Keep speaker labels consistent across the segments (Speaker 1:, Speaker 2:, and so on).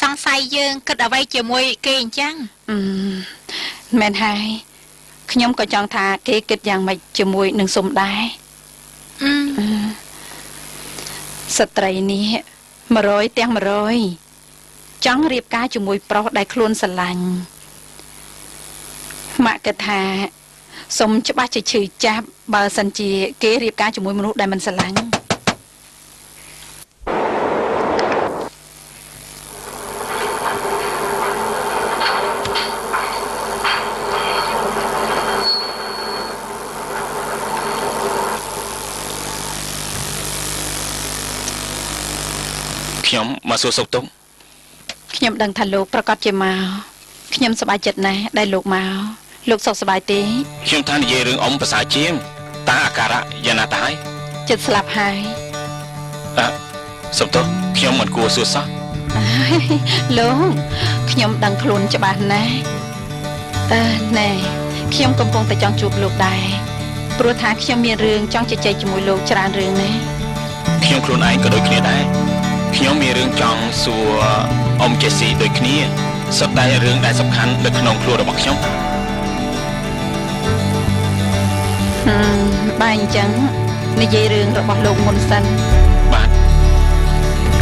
Speaker 1: សង្ស័យយើងគិតអ្វីជាមួយគេអញ្ចឹង
Speaker 2: មែនហើយខ្ញុំក៏ចង់ថាគេគិតយ៉ាងម៉េចជាមួយនឹងសុំដែរស្ត្រីនេះ100ទាំង100ចង់រៀបការជាមួយប្រុសដែលខ្លួនស្រឡាញ់ម៉ាក់គិតថាសុំច្បាស់ជាឈឺចាប់បើសិនជាគេរៀបការជាមួយមនុស្សដែលមិនស្រឡាញ់
Speaker 3: ខ្ញុំមកសួរសុខទុក្ខ
Speaker 2: ខ្ញុំដឹងថាលោកប្រកាសជាមកខ្ញុំសប្បាយចិត្តណាស់ដែលលោកមកលោកសុខសប្បាយទេ
Speaker 3: ខ្ញុំថានិយាយរឿងអ៊ំប្រសើរជាងតាអាការៈយ៉ាងណាតាហើយ
Speaker 2: ចិត្តស្លាប់ហើយ
Speaker 3: អើសុំទោសខ្ញុំមិនគួរសួរសោះ
Speaker 2: លោកខ្ញុំដឹងខ្លួនច្បាស់ណាស់អឺណែខ្ញុំកំពុងតែចង់ជួបលោកដែរព្រោះថាខ្ញុំមានរឿងចង់ជជែកជាមួយលោកច្រើនរឿងណាស់
Speaker 3: ខ្ញុំខ្លួនឯងក៏ដូចគ្នាដែរខ្ញុំមានរឿងចង់សួរអ៊ំជេស៊ីដូចគ្នាសុទ្ធតែរឿងដែលសំខាន់នៅក្នុងខ្លួនរបស់ខ្ញុំ
Speaker 2: បើអញ្ចឹងនិយាយរឿងរបស់លោកមុនសិន
Speaker 3: បាទ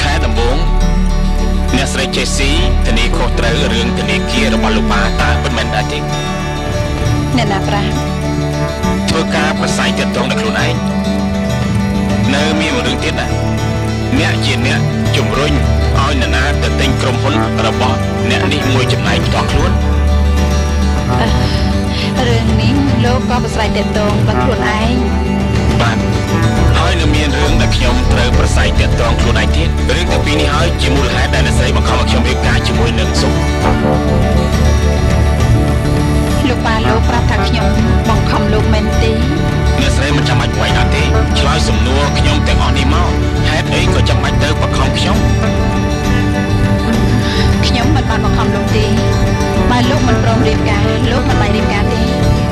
Speaker 3: ខែដំបូងអ្នកស្រីជេស៊ីធានាខុសត្រូវរឿងធនាគាររបស់លោកប៉ាតើពិតមែនដែរទេ
Speaker 2: អ្នកណាប្រាប់
Speaker 3: ធ្វើការប្រស័យទាក់ទងនឹងខ្លួនឯងនៅមានមួយរឿងទៀតណាអ្នកជាអ្នកជំរុញឲ្យនរណាទៅទិញក្រុមហ៊ុនរបស់អ្នកនេះមួយចំណែកផ្ទាល់ខ្លួន
Speaker 2: រឿងនេះលោកក៏ប្រស័យទាក់ទងដល់ខ្លួនឯង
Speaker 3: បាទហើយនៅមានរឿងដែលខ្ញុំត្រូវប្រស័យទាក់ទងខ្លួនឯងទៀតរឿងទាំងពីរនេះហើយជាមូលហេតុដែលអ្នកស្រីបង្ខំឲ្យខ្ញុំរៀបការជាមួយនឹងសុំ
Speaker 2: លោកប៉ាលោកប្រាប់ថាខ្ញុំបង្ខំលោកមែនទេ
Speaker 3: អ្នកស្រីមិនចាំបាច់វាយដល់ទេឆ្លើយសំណួរខ្ញុំទាំងអស់នេះមកហេតុអីក៏ចាំបាច់ទៅបង្ខំខ្ញុំ
Speaker 2: ខ្ញុំមិនបានបង្ខំលោកទេបើលោកមិនព្រមរៀបការលោកមិនបានរៀបការទេ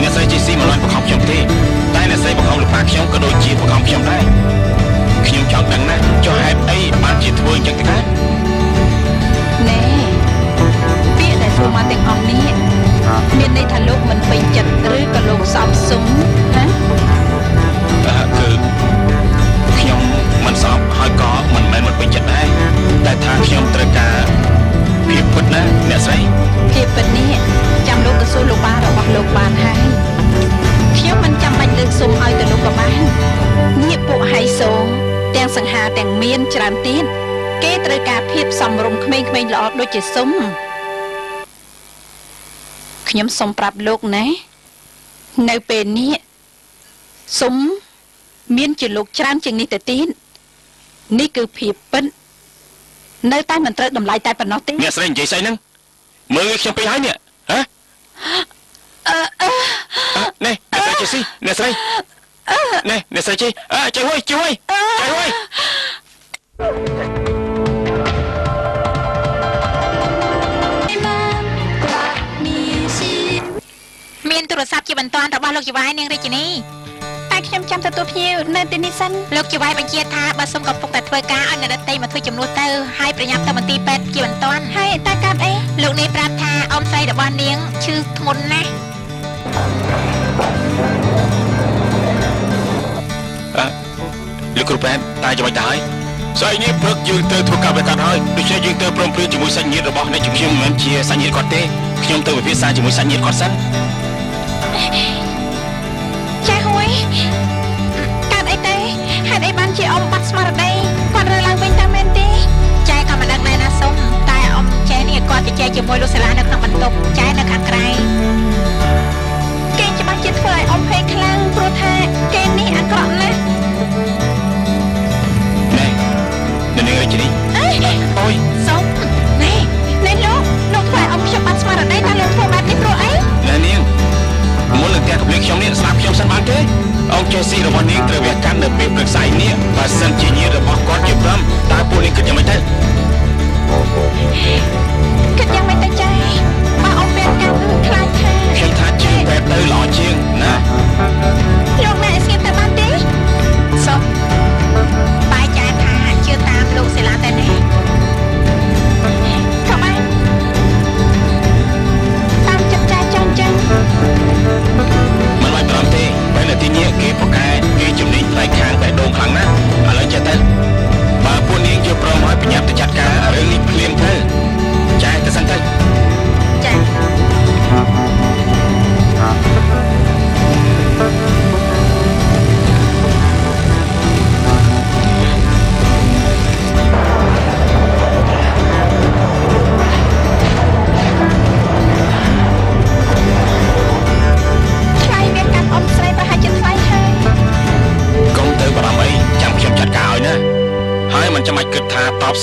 Speaker 3: អ្នកស្រីជីស៊ីមិនបានបង្ខំខ្ញុំទេតែអ្នកស្រីបង្ខំលោកប៉ាខ្ញុំក៏ដូចជាបង្ខំខ្ញុំដែរខ្ញុំចង់ដឹងណាស់ចុះហេតុអីបានជាធ្វើអញ្ចឹងទៅណា
Speaker 2: ណែពាក្យដែលសួរមកទាំងអស់នេះមានន័យថាលោកមិនពេញចិត្តឬក៏លោកសោកសុំណា
Speaker 3: គឺខ្ញុំមិនសោកហើយក៏មិនមែនមិនពេញចិត្តដែរតែថាខ្ញុំត្រូវការភាពពិតណាអ្នកស្រី
Speaker 2: ភាពពិតនេះចាំលោកទៅសួរលោកបារបស់លោកបានហើយខ្ញុំមិនចាំបាច់លើកសុំឲ្យទៅលោកក៏បាននេះពួកហៃសូទាំងសង្ហាទាំងមានច្រើនទៀតគេត្រូវការភាពសមរម្យក្មេងៗល្អដូចជាសុំខ្ញុំសូមប្រាប់លោកណានៅពេលនេះសុំមានជាលោកច្រើនជាងនេះទៅទៀតនេះគឺភាពពិតនៅតែមិនត្រូវតម្លៃតែប៉ុណ្ណោះទេ
Speaker 3: អ្នកស្រីនិយាយស្អីហ្នឹងមើលខ្ញុំពេកហើយនេះហ៎នេះអ្នកស្រីជេស៊ីអ្នកស្រីនេះអ្នកស្រីជេអើចេះហួយចេះហួយចេះហួយ
Speaker 1: មានទូរស័ព្ទជាបន្ទាន់របស់លោកជីវ៉ាយនាងរាជិនី
Speaker 2: តែខ្ញុំចាំទទួលភ្ញៀវនៅទីនេះសិន
Speaker 1: លោកជីវ៉ាយបញ្ជាថាបើសុំកំពុងតែធ្វើការឲ្យអ្នកដទៃមកធ្វើជំនួសទៅហើយប្រញាប់ទៅមន្ទីរពេទ្យជាបន្ទាន់
Speaker 2: ហើយតែកាត់អី
Speaker 1: លោកនេះប្រាប់ថាអ៊ំស្រីរបស់នាងឈឺធ្ងន់ណាស់
Speaker 3: អើលោកគ្រូពេទ្យតែយ៉ាងម៉េចទៅហើយស្អែកនេះព្រឹកយើងទៅធ្វើការវះកាត់ហើយដូច្នេះយើងទៅព្រមព្រៀងជាមួយសាច់ញាតិរបស់អ្នកជំងឺមិនមែនជាសាច់ញាតិគាត់ទេខ្ញុំទៅពិភាក្សាជាមួយសាច់ញាតិគាត់សិន
Speaker 2: ចាហួយកាត់អីទេហេតុអីបានជាអ៊ំបាត់ស្មារតីគាត់រើឡើងវិញតាមមែនទេ
Speaker 1: ចែក៏មិនដឹងដែរណាសុំតែអ៊ំចែនេះគាត់ជជែកជាមួយលោកសាលានៅក្នុងបន្ទប់ចែនៅខាងក្រៅ
Speaker 2: គេច្បាស់ជាធ្វើឲ្យអ៊ំភ័យខ្លាំងព្រោះថាគេនេះអាក្រក់ណាស់
Speaker 3: ណែនាងរាជិនីអូយ
Speaker 2: សុំណែណែលោកលោកធ្វើឲ្យអ៊ំខ្ញុំបាត់ស្មារតីតើលោកធ្វើបែបនេះព្រោះអី
Speaker 3: ណែនាងមុននឹងផ្ទះកំភ្លៀងខ្ញុំនេះស្លាប់ខ្ញុំសិនបានទេអង្គចេស៊ីរបស់នាងត្រូវវះកាត់នៅពេលព្រឹកស្អែកនេះបើសិនជាញាតិរបស់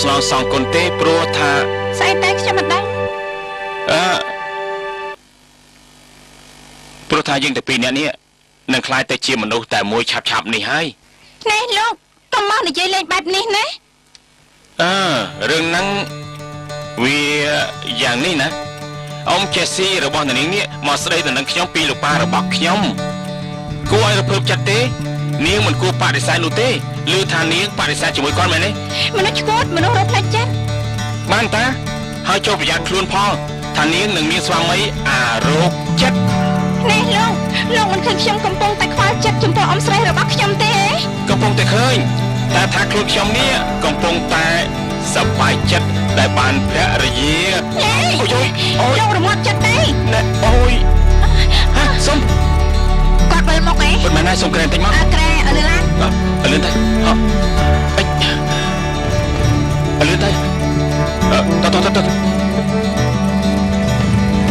Speaker 3: ស្នងសងគុណទេព្រោះថា
Speaker 2: ស្អីតែខ្ញុំមិនដឹង
Speaker 3: អឺព្រោះថាយើងតែពីរនាក់នេះនឹងក្លាយទៅជាមនុស្សតែមួយឆាប់ឆាប់នេះហើយ
Speaker 2: ណែលោកកុំមកនិយាយលេងបែបនេះណា
Speaker 3: អឺរឿងហ្នឹងវាយ៉ាងនេះណាអ៊ំជេស៊ីរបស់នាងនេះមកស្ដីទៅនឹងខ្ញុំពីលោកប៉ារបស់ខ្ញុំគួរឲ្យរភើបចិត្តទេនាងមិនគួរបដិសេធនោះទេឬថានាងបដិសេធជាមួយគាត់មែនទេ
Speaker 2: មនុស្សឈួតមនុស្សរកផ្លូវចិត្ត
Speaker 3: បានតាហើយចូលប្រយ័ត្នខ្លួនផងថានាងនឹងមានស្វាមីអារោគចិត្ត
Speaker 2: នេះលោកលោកមិនឃើញខ្ញុំកំពុងតែខ្វល់ចិត្តចំពោះអ៊ំស្រីរបស់ខ្ញុំទេ
Speaker 3: កំពុងតែឃើញតែថាខ្លួនខ្ញុំនេះកំពុងតែសប្បាយចិត្តដែលបានភរិយាអូយអូយ
Speaker 2: លោករមាត់ចិត្តទេ
Speaker 3: ណែអូយហាសុំ
Speaker 1: គាត់វិលមកអី
Speaker 3: ពិតមែនហើយសុំក្រែបន្តិចមក
Speaker 1: អើក្រែអលឿនឡាន
Speaker 3: អលឿនទៅអិចអលឿនទៅតតតត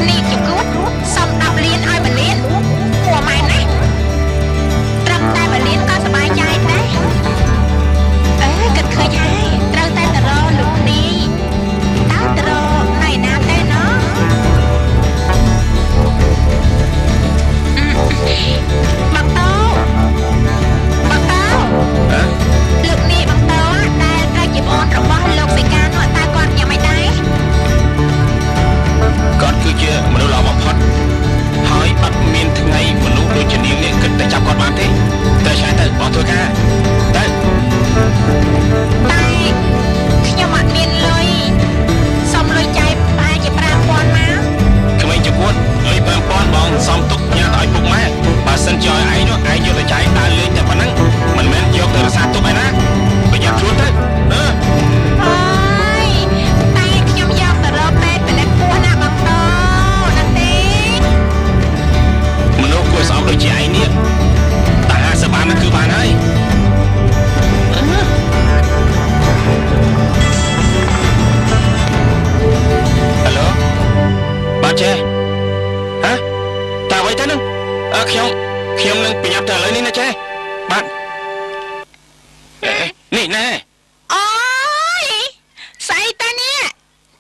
Speaker 1: នេះជគួតសុំ10លានឲ្យ1លានគួរម៉ែណាត្រឹមតែ1លានក៏សប្បាយใจដែរអេគិតឃើញហើយត្រូវតែទៅរកលោកនាយតើទៅរកណៃណាទេណោះបងតោបងតោលោកនាយបងតោដែលត្រូវជាប្អូនរបស់លោកសីកានោះតើគាត់យ៉ាងម៉េចដែរ
Speaker 3: គាត់គឺជាមនុស្សល្អបំផុតហើយអត់មានថ្ងៃមនុស្សដូចជានាងនេះគិតតែចាប់គាត់បានទេតែឆ្ងាយទៅបងធ្វើការទៅ
Speaker 1: តែខ្ញុំអត់មានលុយសុំលុយចាយប្រហែលជា5000មក
Speaker 3: ក្មេងជគួតលុយ5000បងសំទុកញ៉ាំឲ្យពុកម៉ែបើសិនជាឲ្យឯងនោះឯងយកទៅចាយដើរលេងតែប៉ុណ្ណឹងមិនមែនយកទៅរក្សាទុកឯណាប្រយ័ត្នខ្លួនទៅអឺ
Speaker 1: អើយតែខ្ញុំយកទៅរកពេទ្យពិនិត្យពោះណាបងតោហ្នឹងទេ
Speaker 3: មនុស្សគួរស្អប់ដូចជាឯងនេះតែ50បានគឺបានហើយហៅឡូបាទចេះហ៎តើអ្វីទៅនឹងអើខ្ញុំនឹងប្រញាប់ទៅឥឡូវនេះណាចេះបាទនេះណែ
Speaker 1: អូយស្អីតានេះ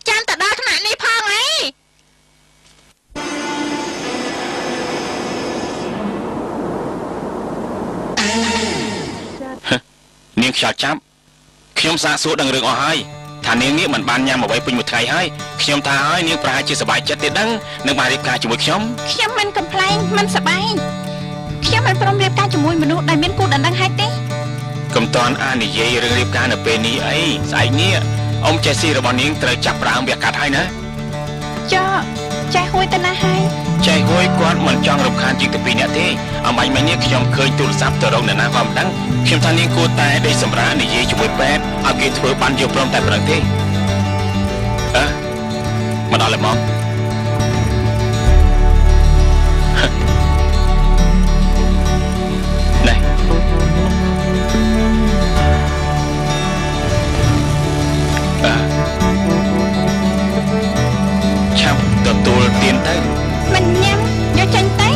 Speaker 1: ចាំទៅដល់ថ្នាក់នេះផងអី
Speaker 3: នាងខ្យល់ចាប់ខ្ញុំសាកសួរដឹងរឿងអស់ហើយថានាងនេះមិនបានញ៉ាំអ្វីពេញមួយថ្ងៃហើយខ្ញុំថាហើយនាងប្រហែលជាសប្បាយចិត្តទេដឹងនឹងបានរៀបការជាមួយខ្ញុំ
Speaker 2: ខ្ញុំមិនកំប្លែងមិនសប្បាយខ្ញុំមិនព្រមរៀបការជាមួយមនុស្សដែលមានគូដណ្ដឹងហើយទេ
Speaker 3: កុំតាន់អានិយាយរឿងរៀបការនៅពេលនេះអីស្អែកនេះអ៊ំចេះស៊ីរបស់នាងត្រូវចាប់ផ្ដើមវះកាត់ហើយណា
Speaker 2: ចុះចេះហួយទៅណាហើយ
Speaker 3: ចេះហួយគាត់មិនចង់រំខានជាងទៅពីរអ្នកទេអំបញ្ញមិញនេះខ្ញុំឃើញទូរស័ព្ទទៅរកអ្នកណាក៏មិនដឹងខ្ញុំថានាងគួរតែដេកសម្រាកនិយាយជាមួយពេទ្យឲ្យគេធ្វើបានយកព្រមតែប៉ុណ្្នឹងទេអើមកដល់ហើយមកណែអើឆាប់ទទួលទានទៅ
Speaker 2: មិនញ៉ាំយកចេញទៅ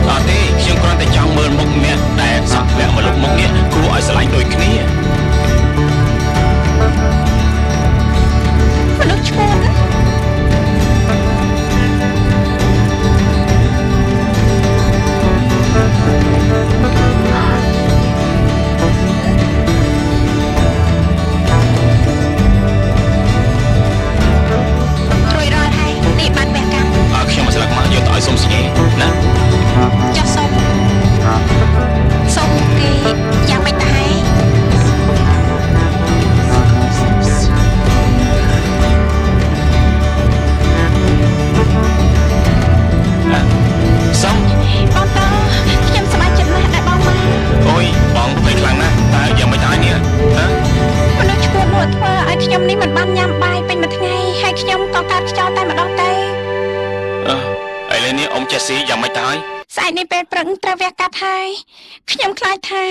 Speaker 3: អត់ទេខ្ញុំគ្រាន់តែចង់មើលមុខអ្នកដែលសក់ធ្លាក់មកលុបមុខនេះគួរឲ្យស្រឡាញ់ដូចគ្នា
Speaker 2: មនុស្សឈួត
Speaker 1: រួចរាល់ហើយនេះបានវះកាត់
Speaker 3: អើខ្ញុំមកស្លឹកមកយកទៅឲ្យសុំសញ្ញាណា
Speaker 1: ចុះសុំសុំគេយ៉ាងម៉េចទៅហើយ
Speaker 3: សុំ
Speaker 2: បងតខ្ញុំសប្បាយចិត្តណាស់ដែលបងមក
Speaker 3: អូយបងភ័យខ្លាំងណាស់តើយ៉ាងម៉េចទៅហើយនេះហ៎
Speaker 2: មនុស្សឈួតនោះធ្វើឲ្យខ្ញុំនេះមិនបានញ៉ាំបាយពេញមួយថ្ងៃហើយខ្ញុំក៏កើតខ្យល់តែម្ដងទេ
Speaker 3: អឺឥឡូវនេះអ៊ំចេះស៊ីយ៉ាងម៉េចទៅហើយ
Speaker 2: ស្អែកនេះពេលព្រឹកត្រូវវះកាត់ហើយខ្ញុំខ្លាចថា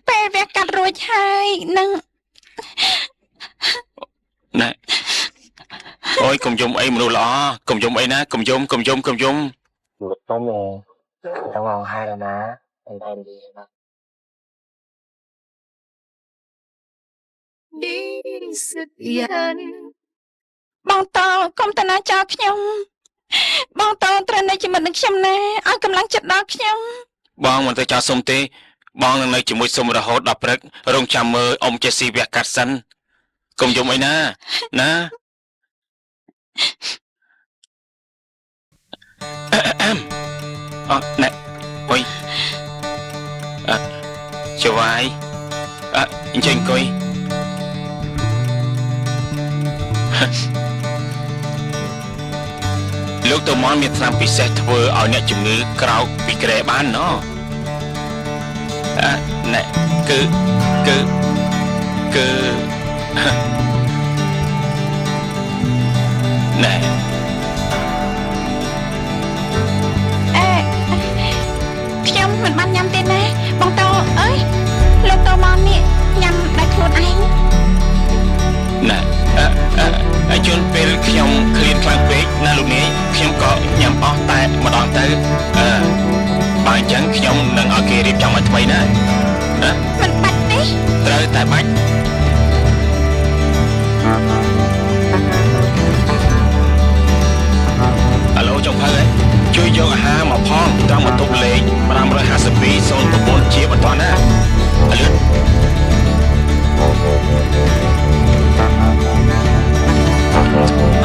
Speaker 2: ពេលវះកាត់រួចហើយនឹង
Speaker 3: ណែអូយកុំយំអីមនុស្សល្អកុំយំអីណាកុំយំកុំយំកុំយំ
Speaker 4: ต้มเลยต้องร้องไห้แล้วนะเป็นได้ดีนะ
Speaker 2: បងតោកុំតាណាចោលខ្ញុំបងតោត្រូវនៅជាមួយនឹងខ្ញុំណាឲ្យកម្លាំងចិត្តដល់ខ្ញុំ
Speaker 3: បងមិនទៅចោលសុំទេបងនឹងនៅជាមួយសុំរហូតដល់ព្រឹករងចាំមើលអ៊ំចេស៊ីវះកាត់សិនកុំយំអីណាណាអត់ណែអុយអ่ะចវាយអ่ะអញ្ចឹងអង្គុយលោកតមនមានថ្នាំពិសេសធ្វើឲ្យអ្នកជំងឺក្រោកពីគ្រែបានណអ่ะណែគឺគឺគឺណែ
Speaker 2: អេខ្ញុំមិនបានញ៉ាំទេណាបងតោអើយលោកតមននេះញ៉ាំដោយខ្លួនឯង
Speaker 3: ណែអឺជន់ពេលខ្ញុំឃ្លានខ្លាំងពេកណាលោកនាយខ្ញុំក៏ញ៉ាំអស់តែម្ដងទៅអឺបើអញ្ចឹងខ្ញុំនឹងឲ្យគេរៀបចំឲ្យថ្មីណាណា
Speaker 2: មិនបាច់ទេ
Speaker 3: ត្រូវតែបាច់អាឡូចុងភៅហ៎ជួយយកអាហារមកផងត្រង់បន្ទប់លេខ552 09ជាបន្តណាឲ្យលឿន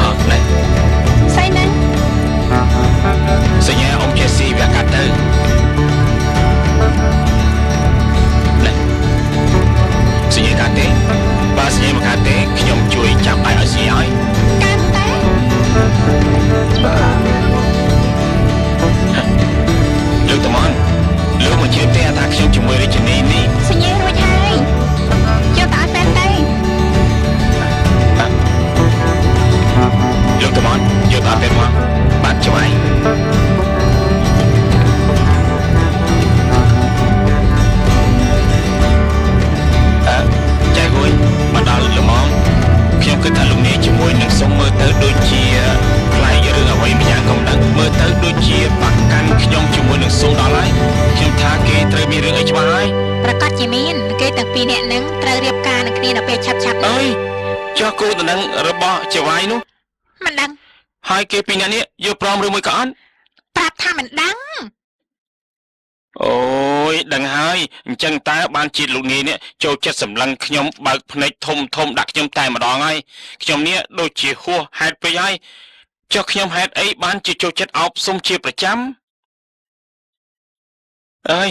Speaker 3: អត់ណែ
Speaker 2: ស្អីហ្នឹង
Speaker 3: សញ្ញាអ៊ំចេស៊ីវះកាត់ទៅណែសញ្ញាកាត់ទេបើសញ្ញាមកកាត់ទេខ្ញុំជួយចាប់ដៃឲ្យសញ្ញាឲ្យ
Speaker 2: កាត់តែ
Speaker 3: លោកតមនលោកមកជឿទេថាខ្ញុំជាមួយរាជនីនេះ
Speaker 2: សញ្ញារួចហើយយកទៅឲ្យពេទ្យទៅ
Speaker 3: លោកតមនយកទៅឲ្យពេទ្យមកបាទជួយអើចែកមួយមកដល់ល្មមខ្ញុំគិតថាលោកនាយជាមួយនឹងសុំមើលទៅដូចជាប្លែករឿងអ្វីម្យ៉ាងក៏មិនដឹងមើលទៅដូចជាប្រកាន់ខ្ញុំជាមួយនឹងសុំដល់ហើយខ្ញុំថាគេត្រូវមានរឿងអីច្បាស់ហើយ
Speaker 1: ប្រកាសជាមានគេទាំងពីរនាក់នឹងត្រូវរៀបការនឹងគ្នាដល់ពេលឆាប់ឆាប់
Speaker 3: អើយចុះគូតំណឹងរបស់ចវាយនោះ
Speaker 1: មិនដឹង
Speaker 3: ហើយគេពីរនាក់នេះយកព្រមឬមួយក៏អត់
Speaker 1: ប្រាប់ថាមិនដឹង
Speaker 3: អូយដឹងហើយអញ្ចឹងតើបានជាតិលោកនាយនេះចូលចិត្តសម្លឹងខ្ញុំបើកភ្នែកធំធំដាក់ខ្ញុំតែម្ដងហើយខ្ញុំនេះដូចជាហួសហេតុពេកហើយចុះខ្ញុំហេតុអីបានជាចូលចិត្តអោបសុំជាប្រចាំអើយ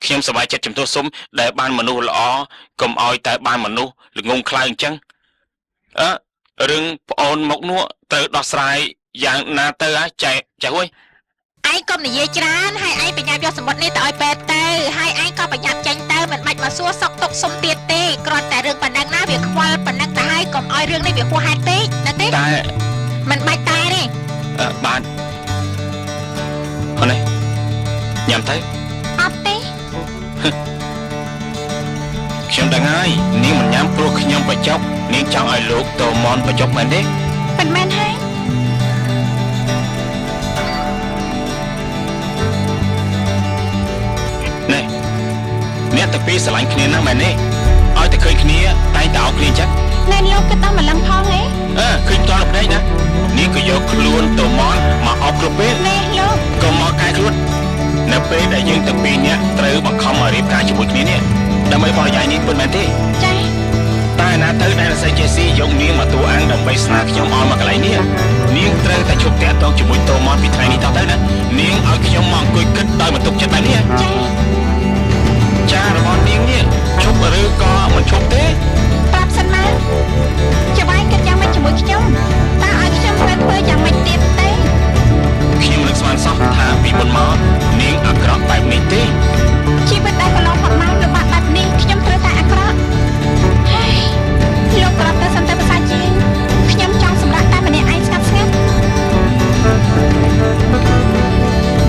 Speaker 3: ខ្ញុំសប្បាយចិត្តចំពោះសុំដែលបានមនុស្សល្អកុំឲ្យតែបានមនុស្សល្ងងខ្លៅអញ្ចឹងអើរឿងប្អូនមកនោះត្រូវដោះស្រាយយ៉ាងណាទៅហ่ะចែចែអើយ
Speaker 1: ឯងកុំនិយាយច្រើនហើយឯងប្រញាប់យកសម្បត្តិនេះទៅឲ្យពេទ្យទៅហើយឯងក៏ប្រញាប់ចេញទៅមិនបាច់មកសួរសុខទុក្ខសុំទៀតទេគ្រាន់តែរឿងប៉ុណ្ណឹងណាវាខ្វល់ប៉ុណ្ណឹងទៅហើយកុំឲ្យរឿងនេះវាហួសហេតុពេកណាទេ
Speaker 3: តែ
Speaker 1: មិនបាច់តែទេ
Speaker 3: បាទអរនេះញ៉ាំទៅ
Speaker 2: អត់ទេ
Speaker 3: ខ្ញុំដឹងហើយនាងមិនញ៉ាំព្រោះខ្ញុំបញ្ចុកនាងចង់ឲ្យលោកតមនបញ្ចុកមែនទេ
Speaker 2: មិនមែនហើយ
Speaker 3: ណែអ្នកទាំងពីរស្រឡាញ់គ្នាណាស់មែនទេឲ្យតែឃើញគ្នាតែងតែអោបគ្នាចឹង
Speaker 2: ណែលោកគិតដល់ម្លឹងផងហ៎
Speaker 3: អើឃើញតល់ភ្នែកណានាងក៏យកខ្លួនតមនមកអោបគ្រប់ពេល
Speaker 2: ណែលោក
Speaker 3: ក៏មកកែខ្លួននៅពេលដែលយើងទាំងពីរនាក់ត្រូវបង្ខំឲ្យរៀបការជាមួយគ្នានេះដើម្បីបរិយាយនេះពិតមែនទេ
Speaker 2: ចា
Speaker 3: តែណាទៅដែលសៃជេស៊ីយកនាងមកតួអាងដើម្បីស្នើខ្ញុំឲ្យមកកន្លែងនេះនាងត្រូវតែឈប់តាក់ទងជាមួយតូម៉នពីថ្ងៃនេះតទៅណានាងឲ្យខ្ញុំមកអង្គុយគិតដោយមិនទុកចិត្តបែបនេះ
Speaker 2: ចា
Speaker 3: ចារបស់នាងនេះឈប់ឬក៏មិនឈប់ទេ
Speaker 2: ប្រាប់សិនមកចវាយគិតយ៉ាងម៉េចជាមួយខ្ញុំតើឲ្យខ្ញុំត្រូវធ្វើយ៉ាងម៉េចទៀតទេ
Speaker 3: ខ្ញុំនឹកស្មានសោះថាពីមុនមកនាងអាក្រក់បែបនេះទេ
Speaker 2: ជីវិតដែលកន្លងផុតមកលំបាកបែបនេះខ្ញុំត្រូវតែអាក្រក់ហើយលោកត្រឡប់ទៅសិនទៅភាសាជាងខ្ញុំចង់សម្រាកតែម្នាក់ឯងស្ងាត់ស្ងាត់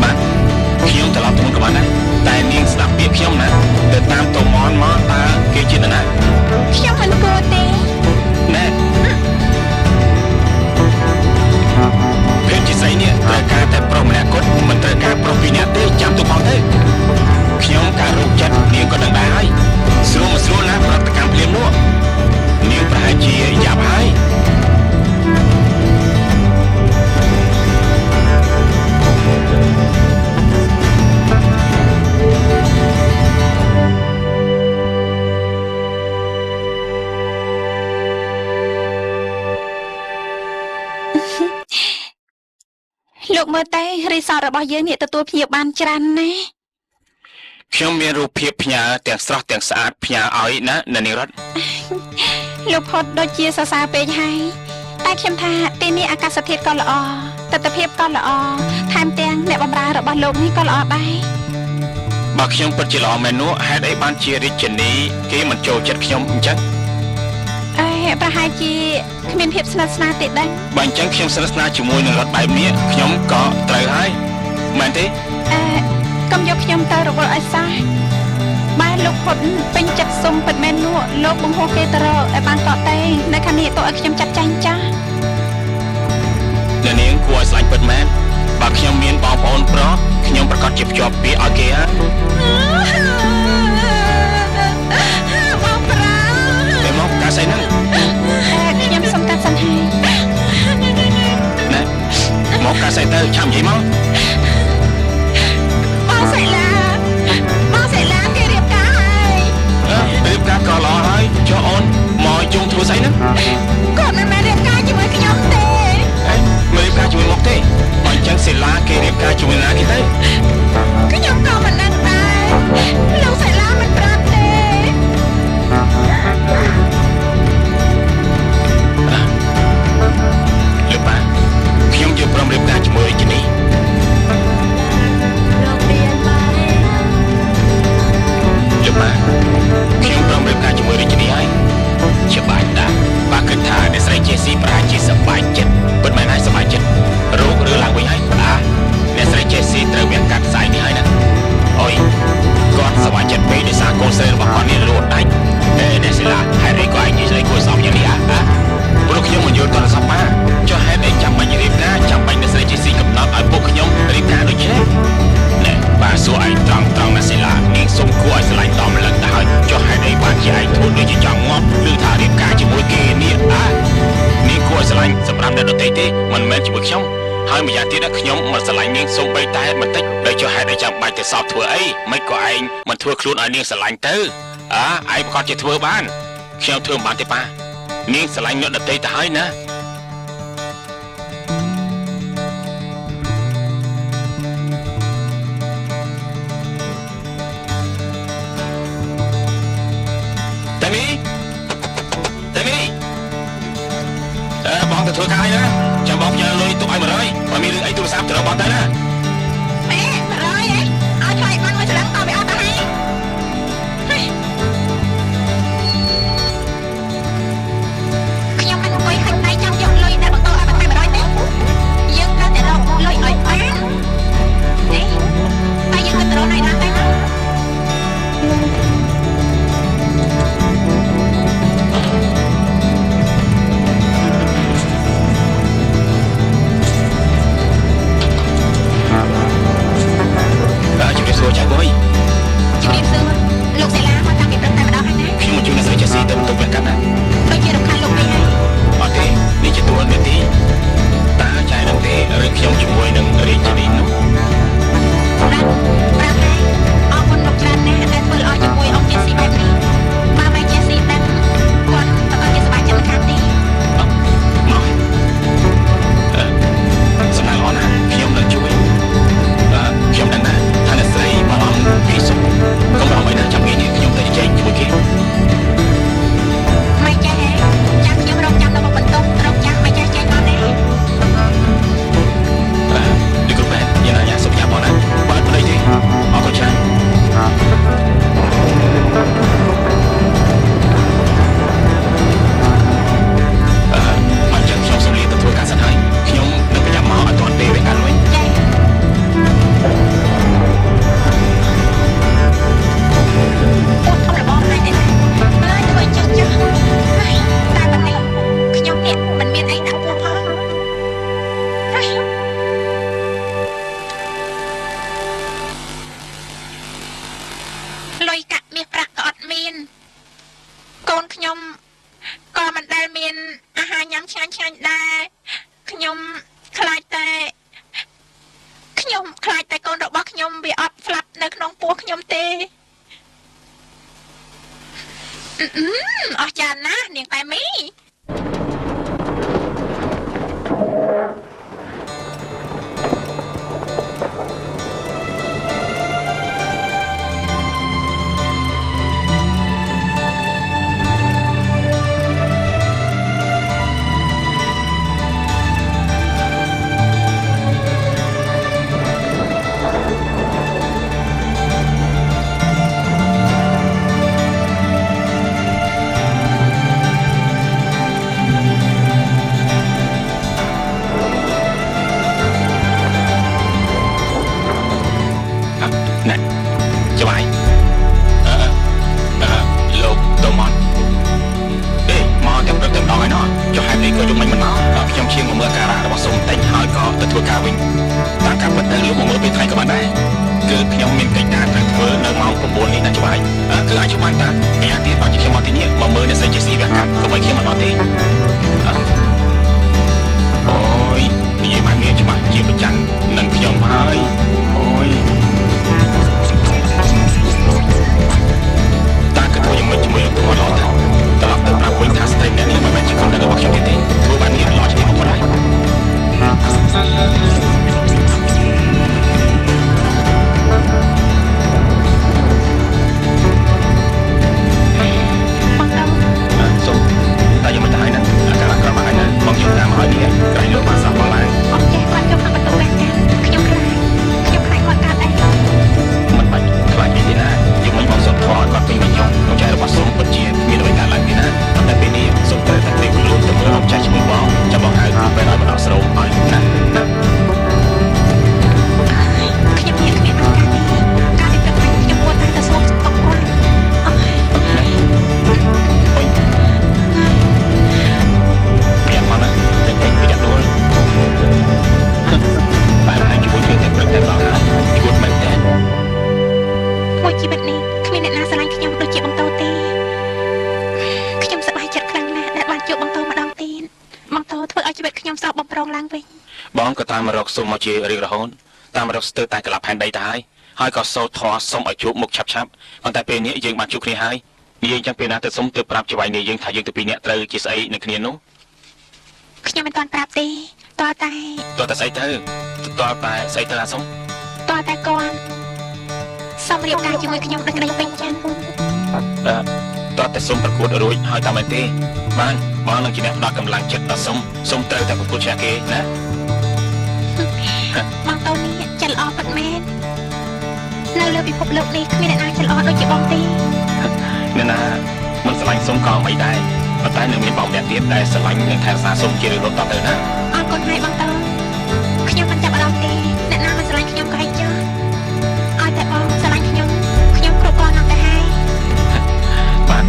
Speaker 3: បាទខ្ញុំត្រឡប់ទៅមុនក៏បានដែរតែនាងស្ដាប់ពាក្យខ្ញុំណាទៅតាមតូម៉នមក
Speaker 2: លោកមើលទៅរីសតរបស់យើងនេះទទួលភ្ញៀវបានច្រើនណាស់
Speaker 3: ខ្ញុំមានរូបភាពផ្ញើទាំងស្រស់ទាំងស្អាតផ្ញើឲ្យណាអ្នកនាងរត
Speaker 2: លោកផុតដូចជាសរសើរពេកហើយតែខ្ញុំថាទីនេះអាកាសធាតុក៏ល្អទិដ្ឋភាពក៏ល្អថែមទាំងអ្នកបម្រើរបស់លោកនេះក៏ល្អដែរ
Speaker 3: បើខ្ញុំពិតជាល្អមែននោះហេតុអីបានជារាជនីគេមិនចូលចិត្តខ្ញុំអញ្ចឹង
Speaker 2: អេប្រហែលជាគ្មានភាពស្និទ្ធស្នាលទេដឹង
Speaker 3: បើអញ្ចឹងខ្ញុំស្និទ្ធស្នាលជាមួយនឹងរដ្ឋបែបនេះខ្ញុំក៏ត្រូវហើយមែនទេ
Speaker 2: អេកុំយកខ្ញុំទៅរវល់ឲ្យសោះបើលោកផុតពេញចិត្តសុំពិតមែននោះលោកបង្ហោះគេទៅរកឲ្យបានកក់ទេនៅខាងនេះតោះឲ្យខ្ញុំចាត់ចែងចាស់
Speaker 3: អ្នកនាងគួរឲ្យស្លាញ់ពិតមែនបើខ្ញុំមានបងប្អូនប្រុសខ្ញុំប្រកាសជាភ្ជាប់ពាក្យឲ្យគេហ៎
Speaker 1: បងប្រា
Speaker 3: តែមកកាស្អីហ្នឹង
Speaker 2: ខ្ញុំសុំកាត់សិនហើយ
Speaker 3: ណែមកកាស្អីទៅឆាំនិយាយមក
Speaker 1: បងសៃឡាបងសៃឡាគេរៀបការហើយ
Speaker 3: រៀបការក៏ល្អហើយចុះអូនមកជុំធ្វើស្អីហ្នឹង
Speaker 1: គាត់មិនមែនរៀបការជាមួយខ្ញុំទេ
Speaker 3: អេមិនរៀបការជាមួយមកទេបើអញ្ចឹងសៃឡាគេរៀបការជាមួយណាគេទៅ
Speaker 1: ខ្ញុំក៏មិនដឹងដែរលោកសៃឡាមិនប្រាប់ទេ
Speaker 3: លោកប៉ាខ្ញុំយល់ព្រមរៀបការជាមួយរាជនីលោកប៉ាខ្ញុំព្រមរៀបការជាមួយរាជនីហើយជាបាច់តាបើគិតថាអ្នកស្រីជេស៊ីប្រហែលជាសប្បាយចិត្តពិតមែនហើយសប្បាយចិត្តរោគឬឡើងវិញហើយអាអ្នកស្រីជេស៊ីត្រូវវាកាត់ស្អែកនេះហើយណាអុយគាត់សប្បាយចិត្តពេកដោយសារកូនស្រីរបស់គាត់នេះលួចដាច់អេអ្នកសិលាហេតុអីក៏ឯងនិយាយគួរសមយ៉ាងនេះអាព្រោះខ្ញុំមិនយល់តរសប៉ាចុះហេតុអីចាំបាច់រៀបការចាំបាច់អ្នកស្រីជេស៊ីកំណត់ឲ្យពួកខ្ញុំរៀបការដូចនេះណែបាទសួរឯងត្រង់ត្រង់ណាសិលានាងសុំគួរឲ្យស្រឡាញ់ដល់ម្លឹងទៅហើយចុះហេតុអីបានជាឯងធ្វើដូចជាចង់ងាប់ឬថារៀបការជាមួយគេនេះអានាងគួរឲ្យស្រឡាញ់សម្រាប់អ្នកដទៃទេមិនមែនជាមួយខ្ញុំហើយម្យ៉ាងទៀតខ្ញុំមិនស្រឡាញ់នាងសូម្បីតែបន្តិចដោយចុះហេតុអីចាំបាច់ទៅសោបធ្វើអីមិនក៏ឯងមិនធ្វើខ្លួនឲ្យនាងស្រឡាញ់ទៅអាឯងប្រកាសជាធ្វើបានខ្ញុំធ្វើមិនបានទេប៉ានាងស្រឡាញ់អ្នកដទៃទៅហើយណាតាមីតាមីបងទៅធ្វើការហើយណាចាំបងផ្ញើលុយទុកឲ្យ100បើមានរឿងអីទូរស័ព្ទទៅរកបងទៅណា
Speaker 1: ម៉ែ100ហីឲ្យថ្លៃបានមួយច្រឡឹងតវាអត់ទៅហើយខ្ញុំមិនអង្គុយហិចដៃចាំយកលុយដែលបន្តឲ្យបន្ថែម100ទេយើងត្រូវតែរកលុយឲ្យបានអេតែយើងទៅរកណៃណាទៅ
Speaker 3: ជំរាបសួរចាស់គយ
Speaker 1: ជំរាបសួរលោកសេឡាមកតាំងពីព្រឹកតែម្ដងហើយណា
Speaker 3: ខ្ញុំមកជួយអ្នកស្រីជេស៊ីទៅបន្ទប់វះកាត់ណា
Speaker 1: ដូចជារំខានលោកពេកហើយ
Speaker 3: អត់ទេនេះជាតួនាទីតាចែនឹងទេឬខ្ញុំជាមួយនឹងរាជនីនោះ
Speaker 1: ប្រាប់ប្រាប់ហើយអរគុណលោកច្រើនណាស់ដែលធ្វើល្អជាមួយអង្គជេស៊ីបែបនេះបើម៉ែជេស៊ីដឹងគាត់ប្រកាសជាសប្បាយចិត្តមិនខានទេ
Speaker 3: មកសំណាងល្អណាស់ខ្ញុំនឹងជួយខ្ញុំដឹងណាថាអ្នកស្រីបារម្ភពីសុខកុំបារម្ភអីណាចាំងាយនេះខ្ញុំទៅជជែកជាមួយគេ
Speaker 1: ម៉ែចាស់ចាំខ្ញុំរងចាំនៅមុខបន្ទប់រងចាំម៉ែចាស់ចេញមកណា
Speaker 3: លោកគ្រូពេទ្យ ជួបបានតាម្យ៉ាងទៀតបើជាខ្ញុំមកទីនេះមកមើលអ្នកស្រីជេស៊ីវះកាត់កុំឲ្យខ្ញុំមកដល់ទេអូយនិយាយបានមានច្បាស់ជាប្រចាំនឹងខ្ញុំហើយអូយតាក៏ធ្វើយ៉ាងម៉េចជាមួយលោកធម៌ល្អថាត្រឡប់ទៅប្រាប់វិញថាស្ត្រីម្នាក់នេះមិនមែនជាកូនរបស់ខ្ញុំទេធ្វើបាននេះល្អជាងបំផុតហើយសូមតែยังមិនទៅហើយណាអាការអាក្រក់មកហើយណាបងខ្ញុំតាមហើយនេះក្រែងលោកបានសោះបងឡើង
Speaker 1: អត់ចេះគាត់ចូលក្នុងបន្ទប់វះកាត់ខ្ញុំខ្លាចខ្ញុំខ្លាចគាត់កើតអី
Speaker 3: មិនបាច់ខ្លាចអីទេណាយើងមិនបងសុទ្ធធម៌ឲ្យគាត់ពេញវិញខ្ញុំក្នុងចៃរបស់សូមពិតជាមានអ្វីកើតឡើងទេណាប៉ុន្តែពេលនេះសូមត្រូវតែត្រៀមខ្លួនទៅមើលអង្គចាស់ជាមួយបងចាំបងហៅគ្រូពេទ្យឲ្យមកដោះស្រោមឲ្យណាណា
Speaker 1: ខ្ញុំមានគ្មានឱកាសទេការទីព្រឹកមិញខ្ញុំមួតែទៅសួរតុកគាត់អើយ
Speaker 3: ប្រយ័ត្នមកណាតែពេញពីដាក់ដួលបែបឯងជាមួយគ្នាតែព្រឹកតែដល់ហើយឈួតមែនទេ
Speaker 1: មួយជីវិតនេះគ្មានអ្នកណាស្រឡាញ់ខ្ញុំដូចជាបងតូទេខ្ញុំសប្បាយចិត្តខ្លាំងណាស់ដែលបានជួបបងតូម្ដងទៀតបងតូធ្វើឲ្យជីវិតខ្ញុំស្រស់បំព្រងឡើងវិញ
Speaker 3: បងក៏តាមរកសុំមកជារៀងរហូតតាមរកស្ទើរតែក្លាប់ផែនដីទៅហើយហើយក៏សូត្រធម៌សុំឲ្យជួបមុខឆាប់ឆាប់ប៉ុន្តែពេលនេះយើងបានជួបគ្នាហើយនិយាយចឹងពេលណាទៅសុំទៅប្រាប់ចៅហ្វាយនេះយើងថាយើងទៅពីរនាក់ត្រូវជាស្អីនឹងគ្នានោះ
Speaker 1: ខ្ញុំមិនទាន់ប្រាប់ទេតើតែ
Speaker 3: តើតែស្អីទៅតើតែស្អីទៅអាសុំ
Speaker 1: តើតែគាត់សុំរៀបការជាមួយខ្ញុំដោយក្តីពេញចិត្ត
Speaker 3: តើតែសុំប្រកួតរួចហើយតាមមែនទេបានបងនឹងជាអ្នកផ្ដល់កម្លាំងចិត្តដល់សុំសុំត្រូវតែប្រកួតឈ្នះគេណា
Speaker 1: បងតូននេះចិត្តល្អពិតមែននៅលើពិភពលោកនេះគ្មានអ្នកណាចិត្តល្អដូចជាបងទេ
Speaker 3: អ្នកណាមិនស្រឡាញ់សុំក៏មិនដែរប៉ុន្តែនៅមានបងម្នាក់ទៀតដែលស្រឡាញ់និងថែរក្សាសុំជារឿយៗតទៅណា
Speaker 1: អរគុណហើយបងតូនខ្ញុំមិនចាប់អារម្មណ៍ទេអ្នកណាមិនស្រឡាញ់ខ្ញុំក៏ឲ្យចុះឲ្យតែបងស្រឡាញ់ខ្ញុំខ្ញុំគ្រប់គ្រាន់ណាស់ទៅហើយ
Speaker 3: បាទ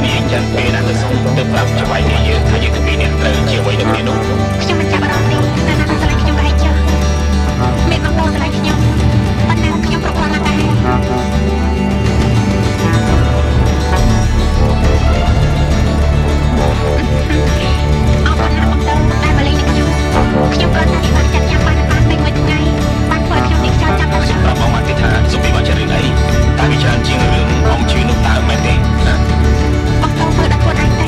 Speaker 3: នេះអញ្ចឹងពេលណាទៅសុំទៅប្រាប់ចៅហ្វាយនេះយើងថាយើងទាំងពីរនាក់ត្រូវជាអ្វីនឹងគ្នានោះ
Speaker 1: ខ្ញុំមិនចាប់អារម្មណ៍ទេតែណាស្រឡាញ់ខ្ញុំក៏ឲ្យចុះមានបងប្អូនស្រឡាញ់ខ្ញុំប៉ុណ្ណាខ្ញុំគ្រប់គ្រាន់ណាស់ដែរអរគុណណាស់បងប្អូនដែលមកលេងនឹងខ្ញុំខ្ញុំគ្រាន់តែពិបាកចិត្តញ៉ាំបានបានពេញមួយថ្ងៃបានធ្វើឲ្យខ្ញុំនេះខ្យល់ចាប់ដល់
Speaker 3: ខ្ញុំប្រាប់បងមកទេថាសុំពីបានជារឿងអីតែវាច្រើនជាងរឿងអមជឿនោះតើមែនទេណា
Speaker 1: បងតូមើលដល់ខ្លួនឯងទេ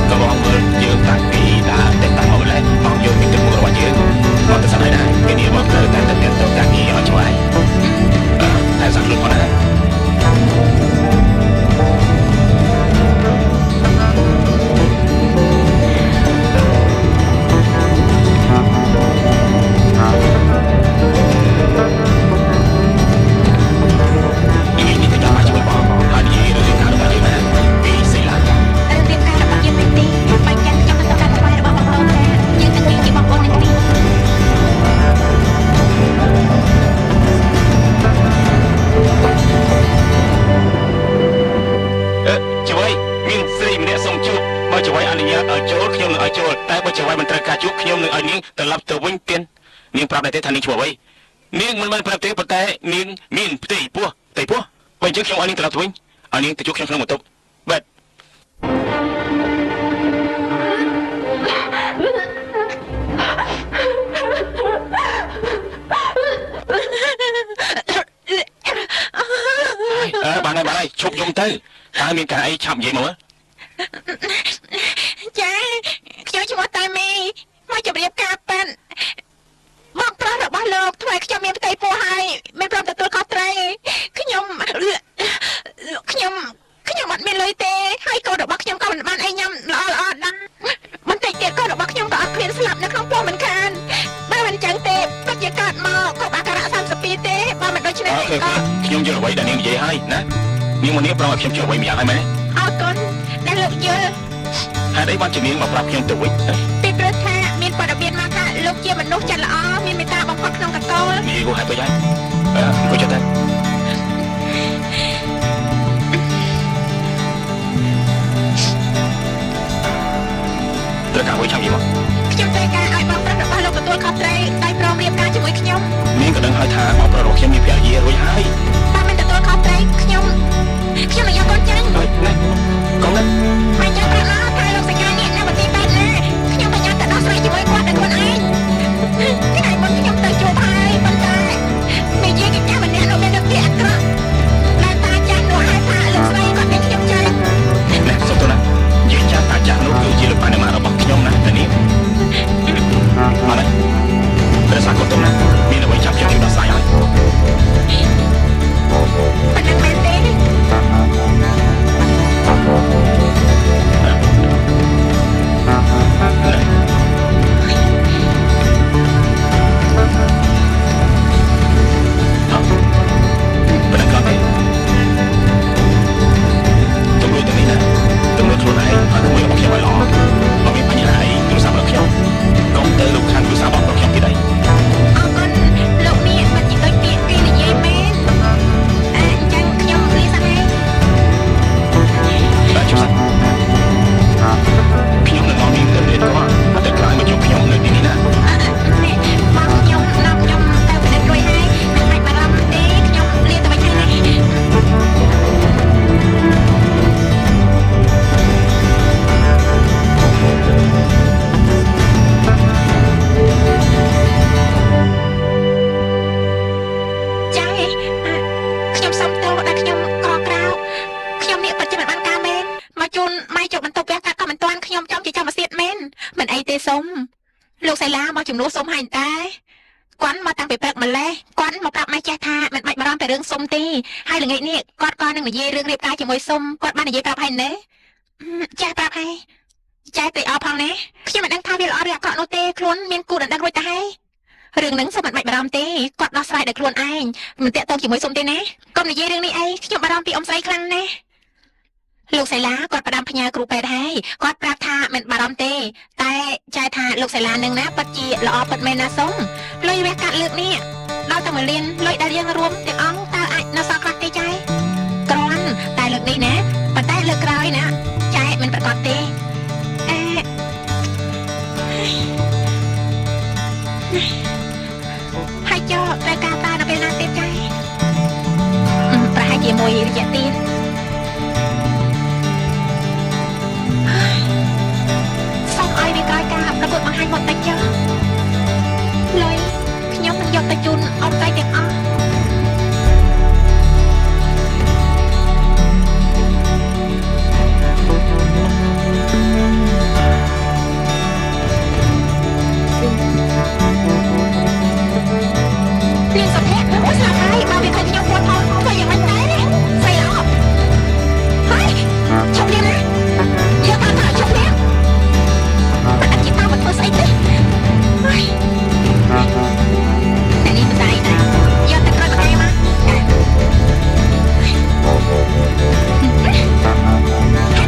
Speaker 3: ក៏បងមើលយើងតាំងពីដើមតែតាំងមកម្ល៉េះបងយកពីទឹកមុខរបស់យើងបងទៅសិនហើយដែរពេលនេះបងត្រូវតែទៅទៅការងារឲ្យច្បាស់តែសាក់ខ្លួនផងណានេះទៅចាំមកជាមួយបងហើយនិយាយរឿងការរបស់យើងណាពីសិលា
Speaker 1: រឿងការរបស់យើងមិនទេបាញ់ចាំខ្ញុំទៅតាមថ្វាយរបស់បងប្អូនថាយើងទាំងពីរជាបងប្អូននឹងគ្នា
Speaker 3: ចៅហ្វាយមានស្រីម្នាក់សុំជួបបើចៅហ្វាយអនុញ្ញាតឲ្យចូលខ្ញុំនឹងឲ្យចូលតែបើចៅហ្វាយមិនត្រូវការជួបខ្ញុំនឹងឲ្យនាងត្រឡប់ទៅវិញទៀតនាងប្រាប់ដែរទេថានាងឈ្មោះអ្វីនាងមិនបានប្រាប់ទេប៉ុន្តែនាងមានផ្ទៃពោះផ្ទៃពោះបើអញ្ចឹងខ្ញុំឲ្យនាងត្រឡប់ទៅវិញឲ្យនាងទៅជួបខ្ញុំក្នុងបន្ទប់បាទបានហើយបានហើយឈប់យំទៅតើមានការអីឆាប់និយាយមក
Speaker 1: ចាខ្ញុំឈ្មោះតាមីមកជម្រាបការប៉ាន់បងប្រុសរបស់លោកធ្វើឲ្យខ្ញុំមានផ្ទៃពោះហើយមិនព្រមទទួលខុសត្រូវខ្ញុំខ្ញុំខ្ញុំអត់មានលុយទេហើយកូនរបស់ខ្ញុំក៏មិនបានអីញ៉ាំល្អល្អដែរបន្តិចទៀតកូនរបស់ខ្ញុំក៏អត់ឃ្លានស្លាប់នៅក្នុងពោះមិនខានបើមិនចឹងទេពិតជាកើតមកគ្រប់អាការៈ32ទេបើមិនដូច្នេះទេក៏
Speaker 3: ខ្ញុំយល់អ្វីដែលនាងនិយាយហើយណានាងមកនេះប្រងឲ្យខ្ញុំជឿអ្វីម្យ៉ាងហើយមែនទេ
Speaker 1: អរគុណដែលលោកយល់
Speaker 3: ហេតុអីបានជានាងមកប្រាប់ខ្ញុំទៅវិញ
Speaker 1: ពីព្រោះថាមានព័ត៌មានមកថាលោកជាមនុស្សចិត្តល្អមានមេត្តាបំផុតក្នុងតកូល
Speaker 3: និយាយហួសហេតុពេកហើយអង្គុយចុះទៅ
Speaker 1: ខ្ញុំត្រូវការឲ្យបងប្រុសរបស់លោកទទួលខុសត្រូវដោយព្រមរៀបការជាមួយខ្ញុំ
Speaker 3: នាងក៏ដឹងហើយថាបងប្រុសរបស់ខ្ញុំមានភរិយារួចហើយ
Speaker 1: បើមិនទទួលខុសត្រូវខ្ញុំខ្ញុំនឹងយកកូនចេញ
Speaker 3: អើយណែកុំណា
Speaker 1: មិនចាំប្រាប់មកថាលោកសញ្ញានេះនៅមន្ទីរពេទ្យណាខ្ញុំប្រញាប់ទៅដោះស្រាយជាមួយគាត់ដោយខ្លួនឯងថ្ងៃមុនខ្ញុំទៅជួបហើយប៉ុន្តែមេយាយកិច្ចការម្នាក់នោះមានរូបភាពអាក្រក់ដែលតាចាស់នោះហៅថាលោកស្រីគាត់នឹងខ្ញុំចេញ
Speaker 3: ណែសុំទោសណាយាយចាស់តាចាស់នោះគឺជាលោកប៉ាណាម៉ារបស់ខ្ញុំណាតានេះអត់ហើយប្រសាកូនទុំណាមានអ្វីចាំខ្ញុំជួយដោះស្រាយឲ្យ
Speaker 1: ប៉ុណ្ណឹងមែនទេ
Speaker 3: ណែ ប៉ុណ្ណឹងក៏ទេទំនួលទៅនេះណាទំនួលខ្លួនឯងហើយក្មួយរបស់ខ្ញុំឲ្យល្អបើមានបញ្ហាអីទូរស័ព្ទរបស់ខ្ញុំកុំទៅរំខានទូរស័ព្ទរបស់ខ្ញុំទៀតអី
Speaker 1: អរគុណលោកនេះមិនជាដូចពាក្យគេនិយាយមែនអអញ្ចឹងខ្ញុំលាសិនហើយ
Speaker 3: បាទជិះសិនខ្ញុំនឹងនាំនាងទៅរៀនគាត់តែក្រោយមកជួបខ្ញុំនៅទីនេះណា
Speaker 1: នេះបងខ្ញុំនាំខ្ញុំទៅពិនិត្យរួចហើយមិនបាច់បារម្ភទេខ្ញុំលាទៅវិញហើយណា ចា៎ខ្ញុំសុំទោសដែលខ្ញុំក្រក្រៅខ្ញុំនេះពិតជាមិនបានការមែនមកជូនម៉ែជប់បន្ទប់វះកាត់ក៏មិនទាន់ខ្ញុំចំជាចំមកសៀតមែនមិនអីទេសុំលោកសៃឡាមកជំនួសសុំហើយតែគាត់មកតាំងពីព្រឹកម្លេះគាត់មកប្រាប់ម៉ែចេះថាមិនបាច់បារម្ភតែរឿងសុំទេហើយល្ងាចនេះគាត់ក៏នឹងនិយាយរឿងរៀបការជាមួយសុំគាត់បាននិយាយប្រាប់ហើយណាចាស់ប្រាប់ហើយចាស់ត្រេកអរផងណាខ្ញុំមិនដឹងថាវាល្អឬអាក្រក់នោះទេខ្លួនមានគូដណ្ដឹងរួចទៅហើយរឿងហ្នឹងសុំមិនបាច់បារម្ភទេគាត់ដោះស្រាយដោយខ្លួនឯងមិនតាក់ទងជាមួយសុំទេណាកុំនិយាយរឿងនេះអីខ្ញុំបារម្ភពីអ៊ំស្រីខ្លាំងណាស់លោកសៃឡាគាត់ផ្ដាំផ្ញើគ្រូពេទ្យហើយគាត់ប្រាប់ថាមិនបារម្ភទេតែចែថាលោកសៃឡានឹងណាពិតជាល្អពិតមែនណាសុំលុយវះកាត់លើកនេះដល់តែ1លានលុយដែលយើងរួមទាំងអង្គតើអាចនៅសល់ខ្លះទេចែគ្រាន់តែលើកនេះណាប៉ុន្តែលើកក្រោយណាចែមិនប្រកាសទេអេហើយចុះត្រូវការប្រើដល់ពេលណាទៀតចែប្រហែលជាមួយរយៈទៀតសូមឲ្យវាក្រោយការប្រកួតបង្ហាញមកតិចចុះលុយខ្ញុំនឹងយកទៅជូនអ៊ំស្រីទាំងអស់នាងសុភ័ក្រអូស្លាប់ហើយបើវាឃើញខ្ញុំពួតផងធ្វើយ៉ាងម៉េចដែរស្រីល្អហើយឈប់លៀនណាយកតាមថាឈប់លៀនមិនអត់ជាតាមមកធ្វើស្អីទេហើយតែនេះមិនស្អីដែរយកតែក្រោយមកឯងមកហេតុ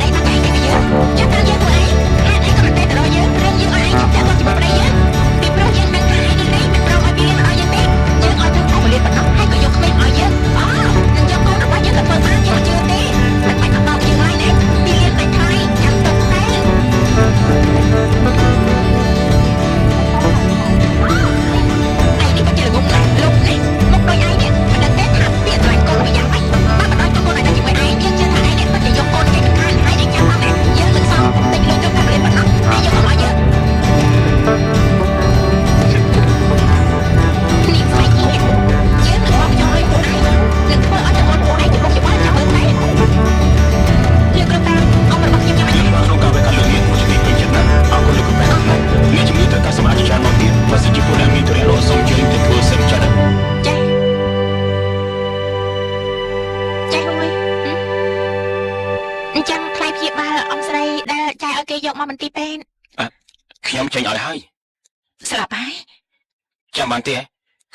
Speaker 1: អីមកឯងគេយើងចាំត្រូវយើងខ្លួនឯងហេតុអីក៏មិនទេទៅរកយើងរឿងយើងឲ្យឯងជិះតាក់ទងជាមួយប្តីយើងពីព្រោះយើងដឹងថាឯងនេះមិនព្រមឲ្យពីរៀនមកដល់យើងទេយើងឲ្យធ្វើតែមួយលានប៉ុណ្ណោះហើយក៏យកក្មេងឲ្យយើងអូនឹងយកកូនរបស់យើងទៅធ្វើបានយើងមិនជឿទេមិនបាច់មកបោកយើងឡើយណាពីលានដាច់ថ្លៃចាំទុកទៅឯងនេះក៏ជាល្ងងណាស់លោកនេះមុខដូចឯងនេះមិនដឹងទេថាពាក្យស្រឡាញ់កូនវាយ៉ាងម៉េចបើបណ្ដោយកូនឲ្យតែជាមួយឯងយើងជឿថាឯងនេះពិតជាយកកូនគេមិនខានហើយឯងចាំផងណាយើងនឹងសងតិចលុយទៅតែមួយលានប៉ុណ្ណោះហើយយកមកឲ្យយើងនេះស្អីនេះយើងនឹងបោកចោលលុយពួកឯងនឹងធ្វើឲ្យតែកូនពួកឯងច្បុកច្បល់ចាំមើលតែលោកគ្រូតាអ៊ំរបស់ខ្ញុំយ៉ាងម៉េច
Speaker 3: ក្នុងការវះកាត់លើកនេះគួរជាទីពេញចិត្តណាស់អរគុណលោកគ្រូពេទ្យអ្នកជំងឺត្រូវការសម្រាប់ជាច្រើនម៉ោងទៀតបើសិនជាពួកអ្នកមានទុរៈលោកសូមជើញទៅធ្វើសិនចាត់
Speaker 1: ចាចាហួយអញ្ចឹងថ្លៃព្យាបាលអ៊ំស្រីដែលចាយឲ្យគេយកមកមន្ទីរពេទ្យ
Speaker 3: ខ្ញុំចេញឲ្យហើយ
Speaker 1: ស្លាប់ហើយ
Speaker 3: ចាំបានទេ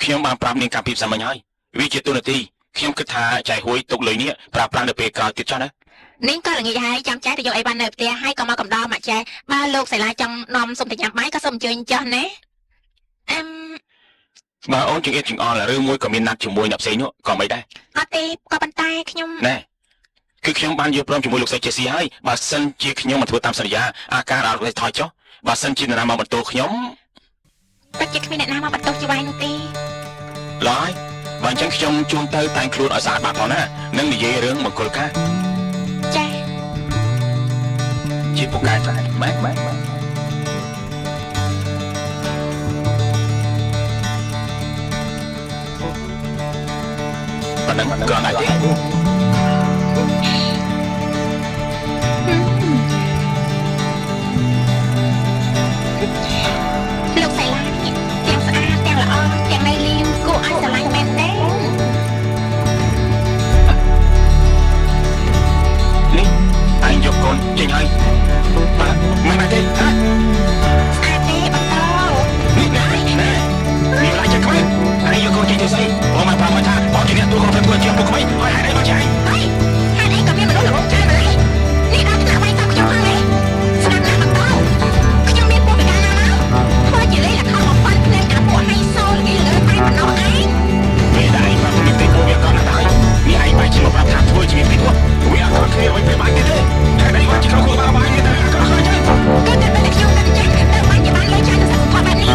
Speaker 3: ខ្ញុំបានប្រាប់នាងកាពីផ្សាមិញហើយវាជាទូនាទីខ្ញុំគិតថាចៃហួយទុកលុយនេះប្រើប្រាស់នៅពេលក្រោយទៀតចុះណា
Speaker 1: នាងក៏ល្ងាចហើយចាំចែទៅយកអីបាននៅផ្ទះហើយក៏មកកំដរមកចែបើលោកសៃឡាចង់នាំសុំទៅញ៉ាំបាយក៏សូមអញ្ជើញចុះណាអឹម
Speaker 3: បើអូនចង្អៀតចង្អល់ឬមួយក៏មានណាត់ជាមួយអ្នកផ្សេងនោះក៏មិនដែរ
Speaker 1: អត់ទេក៏ប៉ុន្តែខ្ញុំ
Speaker 3: ណែគឺខ្ញុំបានយល់ព្រមជាមួយលោកស្រីជេស៊ីហើយបើសិនជាខ្ញុំមិនធ្វើតាមសន្យាអាការអត់ថយចុះ បើសិនជានរណាមកបន្ទោខ្ញុំ
Speaker 1: ពិតជាគ្មានអ្នកណាមកបន្ទោសជីវ៉ៃនោះទេ
Speaker 3: ឡើយបើអញ្ចឹងខ្ញុំជូនទៅតែងខ្លួនឲ្យស្អាតបាតផងណានឹងនិយាយរឿងមង្គលការ
Speaker 1: ចា
Speaker 3: ជាពូកែចាស់ម៉ែម៉ែប៉ុណ្ណឹងក៏ដែរទេ
Speaker 1: លោកសៃឡានេះទាំងស្អាតទាំងល្អទាំងនៃលៀងគួរឲ្យស្រឡាញ់មែនទេ
Speaker 3: នេះឯងយកកូនចេញហើយបាទមិនដែរទេហ៎
Speaker 1: ស្អាតទេបន្ត
Speaker 3: នេះណែណែមានឡាយចិត្តខ្លាំងឯងយកកូនចេញទៅស្អីបងមកប្រាប់មកថាបងជាអ្នកទូខុសត្រូវធ្វើជាពួកក្មេងហើយហេតុអីមកជាឯង
Speaker 1: ហើយហេតុអីក៏មានមនុស្សល្ងងច្រើនម្ល៉េះនេះដល់ថ្នាក់វាយតបខ្ញុំផងឯងស្ដាប់ណាស់បន្តខ្ញុំមានពួកពិការណាមកធ្វើជាលេខល្ខោនបំផន់ភ្នែកអាពួកហៃសូល្ងីល្ងើតែប៉ុណ្ណោះឯង
Speaker 3: ពេលដែលឯងប្រាប់ថាមានផ្ទៃពោះវាអកណាស់ទៅហើយនេះឯងបែរជាមកប្រាប់ថាធ្វើជាមានផ្ទៃពោះវាអកគ្នាអ្វីពេលបានទៀតទេហេតុអីបានជាក្នុងខួរក្បាលរបស់ឯងមានតែអកក្រក់ចឹង
Speaker 1: គឺតែពេលខ្ញុំគិតអញ្ចឹងទៅបានជាបានលុយច្រើនទៅសឹកធម៌បែបនេះ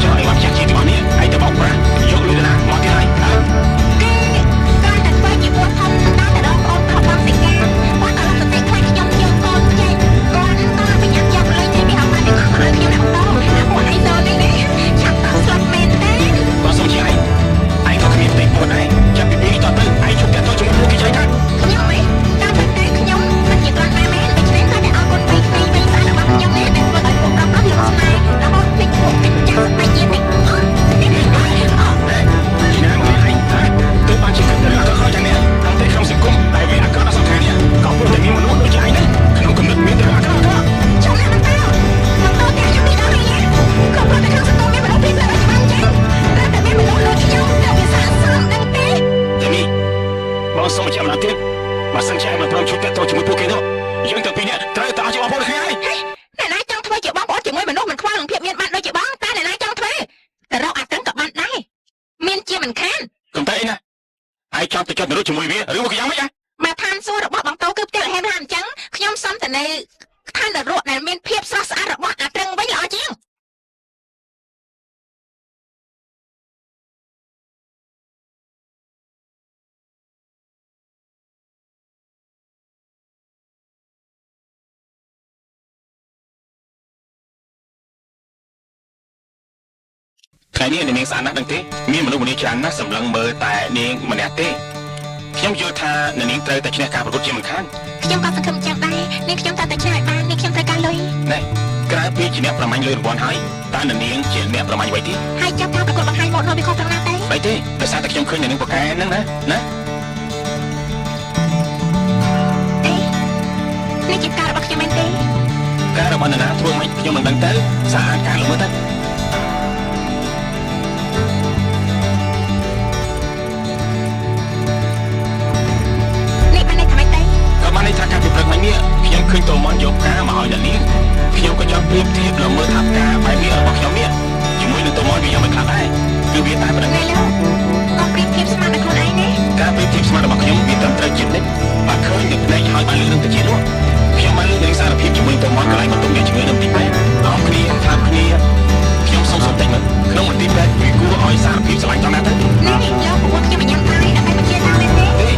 Speaker 3: ចុះឯងបានចាស់ជាទាំងអស់នេះឯងទៅបោកប្រាស់យកលុយទៅណាមកទៀតហើយហ៎
Speaker 1: គឺគ្រាន់តែធ្វើជាពួរធំដល់ទៅដល់ប្អូនប្រុសបងសិកាគាត់ក៏លសតិខ្លាចខ្ញុំយកកូនចេញគាត់ក៏ប្រញាប់យកលុយចេញពីហោប៉ាទាំងអស់មកឲ្យខ្ញុំណាបន្តអាពួកហៃសូនេះណាឆាប់តក់ស្លុតមែនទេ
Speaker 3: បើសុំជាឯងឯងក៏គ្មានផ្ទៃពោះដែរចាប់ពីពេលនេះតទៅឯងជប់តាក់ទងជាមួយពួកគេច្រើនថា
Speaker 1: ខ្ញុំហ៎តាមពិតទៅខ្ញុំមិនជាគ្រាន់តែមែនដូច្នេះតែតែអរគុណវ័យក្មេងវ័យស្អាតរបស់ខ្ញុំណាដែលធ្វើឲ្យពួកប្រុសប្រុសលងស្នេហ៍រហូតភ្លេចពួកកញ្ចាស់ស្បែកជាទាំងអស់
Speaker 3: ជាណាមកឯងហ៎ទើបបានជាគិតរឿងអក្រក់ៗយ៉ាងនេះតាមតែក្នុងសង្គមដែលវាអាក្រក់ដល់សប្តាហ៍នេះក៏ព្រោះតែមានមនុស្សដូចជាឯងហ្នឹងក្នុងគំនិតមានតែរឿងអាក្រក់អាក្រក់
Speaker 1: ចំណាស់បន្តបន្តតែខ្ញុំនេះដល់ហើយណាក៏ព្រោះតែក្នុងសង្គមមានមនុស្សពីរផ្លូវឲ្យច្បាស់អញ្ចឹងតែតែមានមនុស្សដូចខ្ញុំទៅវាស័ក្តិសមដឹងទេ
Speaker 3: តែនេះបងសុំបញ្ជាក់ម្ដងទៀតបើសិនជាឯងមិនព្រមជួបតាក់ទងជាមួយពួកគេនោះយើងទាំងពីរនាក់ត្រូវតែអស់ជាបងប្អូនគ្នាហើយ
Speaker 1: អ្នកណាចង់ធ្វើជាបងប្អូនជាមួយមនុស្សមិនខ្វល់នឹងភាពមានបានដូចជាបងតែអ្នកណាចង់ធ្វើទៅរកអាត្រឹងក៏បានដែរមានជាមិនខាន
Speaker 3: កុំតែអីណាឯងចង់ទៅចុះនរកជាមួយវាឬមកយ៉ាងម៉េចហ៎
Speaker 1: បើឋានសួគ៌របស់បងតោគឺផ្ទះលហេមហាអញ្ចឹងខ្ញុំសុំទៅនៅឋាននរកដែលមានភាពស្រស់ស្អាតរបស់អាត្រឹងវិញល្អជាង
Speaker 3: ថ្ងៃនេះនាងស្អាតណាស់ដឹងទេមានមនុស្សម្នាច្រើនណាស់សម្លឹងមើលតែនាងម្នាក់ទេខ្ញុំយល់ថានាងត្រូវតែឈ្នះការប្រកួតជាមិនខាន
Speaker 1: ខ្ញុំក៏សង្ឃឹមចឹងដែរនាងខ្ញុំត្រូវតែឆ្នះឲ្យបាននាងខ្ញុំត្រូវការលុយ
Speaker 3: ណែក្រៅពីជាអ្នកប្រមាញ់លុយរង្វាន់ហើយតើនាងជាអ្នកប្រមាញ់អ្វីទៀត
Speaker 1: ហើយចាប់ការប្រកួតបង្ហាញម៉ូដនោះវាខុសត្រង់ណាទេ
Speaker 3: អ្វីទេដោយសារតែខ្ញុំឃើញនាងពូកែហ្នឹងណាណា
Speaker 1: អេនេះជាការរបស់ខ្ញុំមែនទេ
Speaker 3: ការរបស់នរណាធ្វើម៉េចខ្ញុំមិនដឹងទៅសារអានការល្មើទៅ
Speaker 1: នេះបានន័យថាម៉េចទេ
Speaker 3: ក៏បានន័យថាការពីព្រឹកមិញនេះខ្ញុំឃើញតូម៉ុនយកផ្កាមកឲ្យអ្នកនាងខ្ញុំក៏ចង់ប្រៀបធៀបល្មើថាផ្កាបែបនេះរបស់ខ្ញុំនេះជាមួយនឹងតូម៉ុនវាយ៉ាងមិនខ្លះដែរគឺវាតែប៉ុណ្្នឹង
Speaker 1: ណែលោកក៏ប្រៀបធៀបស្មានដល់ខ្លួនឯងណា
Speaker 3: ការប្រៀបធៀបស្មានរបស់ខ្ញុំវាត្រឹមត្រូវជានិច្ចបើឃើញនឹងភ្នែកហើយបានលឺនឹងតិចនោះខ្ញុំបានលឺនឹងសារភាពជាមួយតូម៉ុនកន្លែងបន្ទប់អ្នកជំងឺនៅមន្ទីរពេទ្យអោបគ្នាថាបគ្នាខ្ញុំសុំសុំតិចមើលក្នុងមន្ទីរពេទ្យវាគួរឲ្យសារភាពស្រឡាញ់ដល់ណាទៅ
Speaker 1: នេះលោកប្រពន្ធខ្ញុំមកញ៉ាំបាយដើម្បីមកជាតាមមែនទេ
Speaker 3: ទេ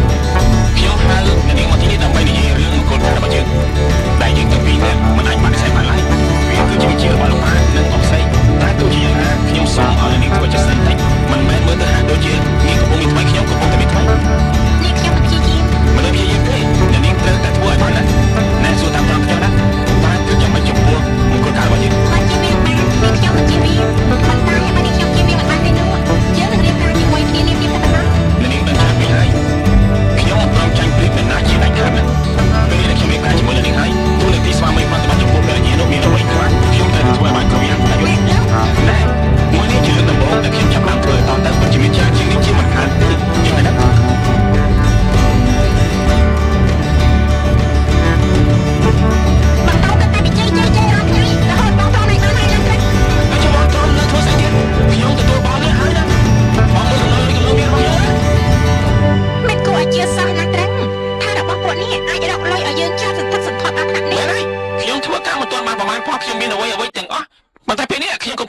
Speaker 3: ខ្ញុំហៅអ្នកនាងមកទីនេះដើម្បីនិយាយរឿងមង្គលការរបស់យើងដែលយើងទាំងពីរនាក់មិនអាចបដិសេធបានឡើយវាគឺជាវិជារបស់លោកប៉ា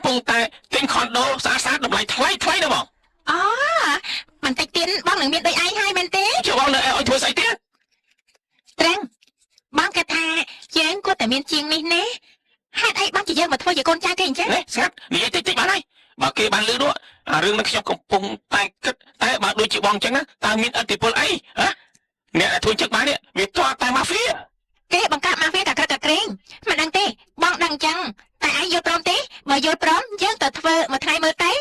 Speaker 3: ពុងតែទិញខុនដូស្អាតស្អាតតម្លៃថ្លៃថ្លៃណាបង
Speaker 1: អូបន្តិចទៀតបងនឹងមានដូចឯងហើយមែនទេ
Speaker 3: ចុះបងនៅឲ្យធ្វើស្អីទៀត
Speaker 1: ត្រឹងបងគេថាយើងគួរតែមានជាងនេះណាហេតុអីបានជាយើងមកធ្វើជាកូនចៅគេអញ្ចឹង
Speaker 3: នេះស្ងាត់និយាយតិចតិចបានហើយបើគេបានលឺនោះអារឿងនឹងខ្ញុំកំពុងតែគិតតែបើដូចជាបងអញ្ចឹងណាតើមានឥទ្ធិពលអីហ៎អ្នកដែលធ្វើចឹងបាននេះវាទាល់តែម៉ាហ្វៀ
Speaker 1: គេបង្កើតម៉ាហ្វៀកាក្រឹកកាក្រែងមិនដឹងទេបងដឹងអញ្ចឹងតែឯងយល់ព្រមទេបើយល់ព្រមយើងទៅធ្វើមួយថ្ងៃមើលទេ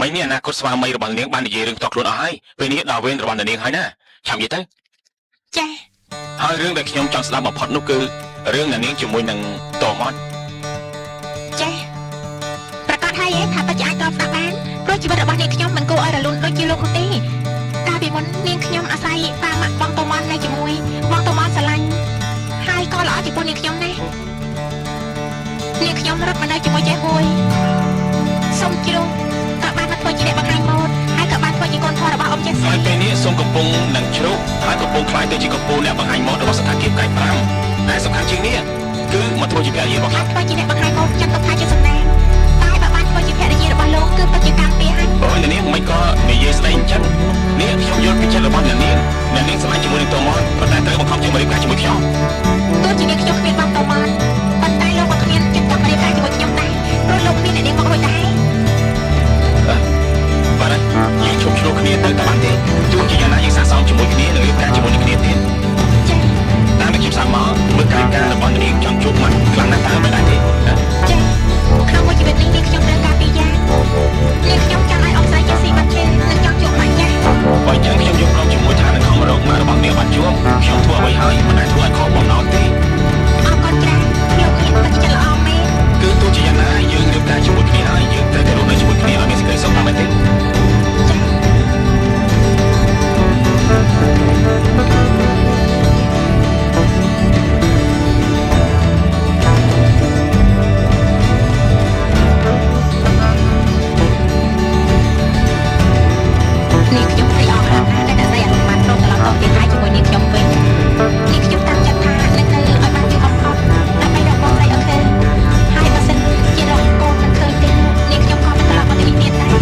Speaker 3: មិញនេះអនាគតស្វាមីរបស់នាងបាននិយាយរឿងផ្ទាល់ខ្លួនអស់ហើយពេលនេះដល់វេនរបស់នាងហើយណាឆាប់និយាយទៅ
Speaker 1: ចា
Speaker 3: ហើយរឿងដែលខ្ញុំចង់ស្ដាប់បំផុតនោះគឺរឿងនាងជាមួយនឹងតូម៉ុន
Speaker 1: ចាប្រកាសហើយថាពិតជាអាចទ្រាំស្ដាប់បានព្រោះជីវិតរបស់នាងខ្ញុំមិនគួរឲ្យរលូនដូចជាលោកនោះទេកាលពីមុននាងខ្ញុំអាស្រ័យប៉ាម៉ាក់បងតូម៉ុននៅជាមួយបងតូម៉ុនស្រឡាញ់ហើយក៏ល្អចំពោះនាងខ្ញុំណាស់នាងខ្ញុំរត់មកនៅជាមួយចេះហួយសុំជ្រុះក៏បានមកធ្វើជាអ្នកបង្ហាញម៉ូដហើយក៏បានធ្វើជាកូនធម៌របស់អ៊ំចេះស៊ី
Speaker 3: ហើយពេលនេះសូមកំពុងនឹងជ្រុះហើយកំពុងក្លាយទៅជាកំពូលអ្នកបង្ហាញម៉ូដរបស់ស្ថានភាពកាយ5តែសំខាន់ជាងនេះគឺមកធ្វើជាភរិយារបស់ខ្ញុំ
Speaker 1: ធ្វើជាអ្នកបង្ហាញម៉ូដចាំទុកថាជាសំណាងតែបើបានធ្វើជាភរិយារបស់លោកគឺពិតជាកម្មពៀហើយ
Speaker 3: អូយនាងមិនក៏និយាយស្ដីអញ្ចឹងនេះខ្ញុំយល់ពីចិត្តរបស់អ្នកនាងអ្នកនាងស្រឡាញ់ជាមួយនឹងតូម៉ុនប៉ុន្តែត្រូវបង្ខំជាមួយរៀបការជាមួយខ្ញុំ
Speaker 1: ទោះជានាងខ្ញុំគ្មានបងតូម៉ុនប៉ុន្តែលោកក៏គ្មានចិត្តចង់រៀបការជាមួយខ្ញុំដែរព្រោះលោកមានអ្នកនាងមករួចដែរ
Speaker 3: បាទយើងជប់ឆ្លោះគ្នាទៅតែបានទេទោះជាយ៉ាងណាយើងសាកសមជាមួយគ្នានិងរៀបការជាមួយនឹងគ្នាទៀត
Speaker 1: ចា
Speaker 3: តាមដែលខ្ញុំស្ដាប់មកមើលកាយការរបស់នាងចង់ជួបម៉ាក់ខ្លាំងណាស់តើមិនដែរទេ
Speaker 1: ចាក្នុងមួយជីវិតនេះនាងខ្ញុំត្រូវការពីរយ៉ាងនាងខ្ញុំចង់ឲ្យអ៊ំស្រីចេះស៊ីបាត់ជើងនិងចង់ជួបម៉ាក់ចាស់
Speaker 3: បើអញ្ចឹងខ្ញុំយកព្រមជាមួយថានឹងខំរកម៉ាក់របស់នាងបានជួបខ្ញុំធ្វើអ្វីហើយមិនដែលធ្វើឲ្យខកបំណងទេ
Speaker 1: អរគុណច្រើនលោកមានពិតជាចិត្តល្អមែន
Speaker 3: គឺទោះជាយ៉ាងណាយើងរៀបការជាមួយគ្នាហើយយើងត្រូវតែរស់នៅជាមួយគ្នាឲ្យមានសេចក្តីសុខតាមមែនទេ
Speaker 1: ចានាងខ្ញុំភ្លេចអស់ខ្លាំងណាស់ដែលអ្នកស្រីអនុបានព្រមត្រឡប់ទៅផ្ទះជាមួយនាងខ្ញុំវិញនាងខ្ញុំតាំងចិត្តថានឹងនៅឲ្យបានយូរបំផុតដើម្បីរកកូនស្រីឲ្យឃើញហើយបើសិនជារកកូនមិនឃើញទេនាងខ្ញុំក៏មិនត្រឡប់មកទីនេះទៀតដែរ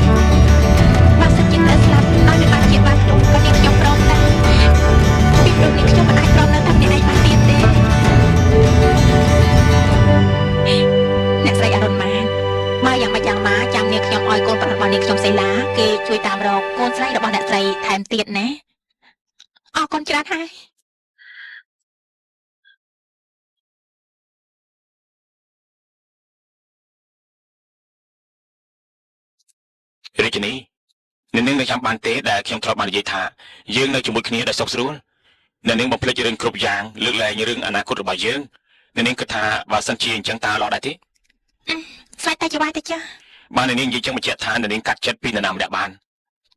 Speaker 1: បើសិនជាត្រូវស្លាប់ដោយមិនបានជាបានខ្លួនក៏នាងខ្ញុំព្រមដែរពីព្រោះនាងខ្ញុំមិនអាចព្រមនៅតែម្នាក់ឯងបានទៀតទេអ្នកស្រីអរុណម៉ានបើយ៉ាងម៉េចយ៉ាងម៉ាចាំនាងខ្ញុំឲ្យកូនប្រុសរបស់នាងខ្ញុំសីឡាគេជួយតាមរកកូនស្រីរបស់អ្នកស្រីថែមទៀតណាអរគុណច្រើនហើយ
Speaker 3: រាជិនីអ្នកនាងនៅចាំបានទេដែលខ្ញុំធ្លាប់បាននិយាយថាយើងនៅជាមួយគ្នាដោយសុខស្រួលអ្នកនាងបំភ្លេចរឿងគ្រប់យ៉ាងលើកលែងរឿងអនាគតរបស់យើងអ្នកនាងគិតថាបើសិនជាអញ្ចឹងតើល្អដែរទេ
Speaker 1: ស្វែងតែជាវាយទៅចាស់
Speaker 3: បើអ្នកនាងនិយាយចឹងបញ្ជាក់ថាអ្នកនាងកាត់ចិត្តពីនរណាម្នាក់បាន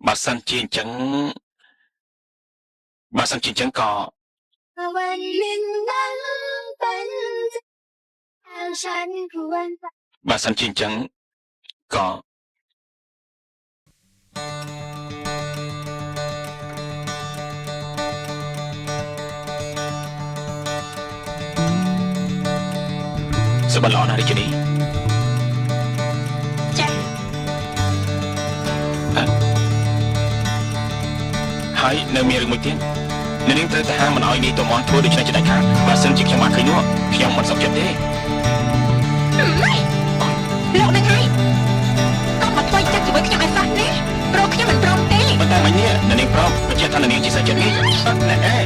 Speaker 3: បើសិនជាអញ្ចឹងបើសិនជាអញ្ចឹងក៏
Speaker 5: วันหนึ่งนั้นเป็นทางฉันควรไป
Speaker 3: បើសិនជាអញ្ចឹងក៏សុបិនល្អណាស់រាជិនី
Speaker 1: ចា
Speaker 3: ហើយនៅមានរឿងមួយទៀតអ្នកនាងត្រូវតែហាមមិនឲ្យនាយតមនធ្វើដូច្នេះជាដាច់ខាតបើសិនជាខ្ញុំបានឃើញនោះខ្ញុំមិនសុខចិត្តទេ
Speaker 1: ម៉េចលោកនឹងហើយកុំមកធ្វើចិត្តជាមួយខ្ញុំឲ្យសោះណាព្រោះខ្ញុំមិនព្រមទេ
Speaker 3: ប៉ុន្តែមិញនេះអ្នកនាងព្រមបញ្ជាក់ថាអ្នកនាងជាសាច់ចិត្តនេះណែអេ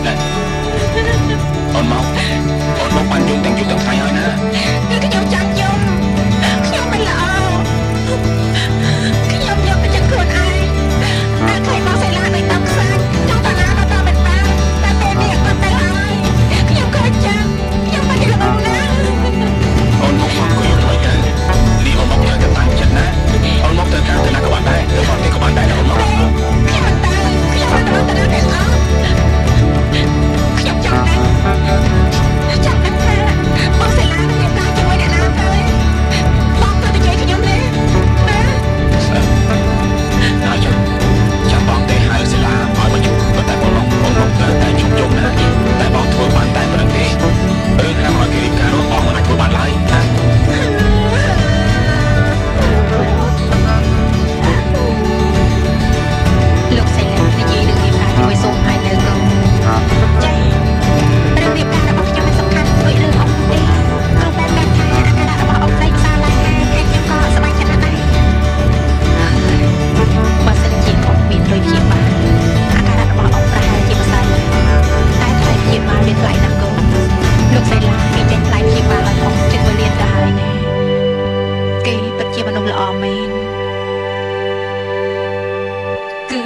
Speaker 3: ណែអូនមកអូនមកបានយំទាំងយប់ទាំងថ្ងៃហើយណា
Speaker 1: គឺខ្ញុំចង់យំខ្ញុំមិនល្អខ្ញុំយកទៅចិត្តខ្លួនឯងតែឃើញបងសៃឡាដូចតាមខ្សាច់ចង់តាណាក៏តាមមិនបានតែពេលនេះគាត់ទៅហើយខ្ញុំក៏ចាំខ្ញុំមិនល្ងងណាស់
Speaker 3: អូនមកមកអង្គុយថ្មីទៅ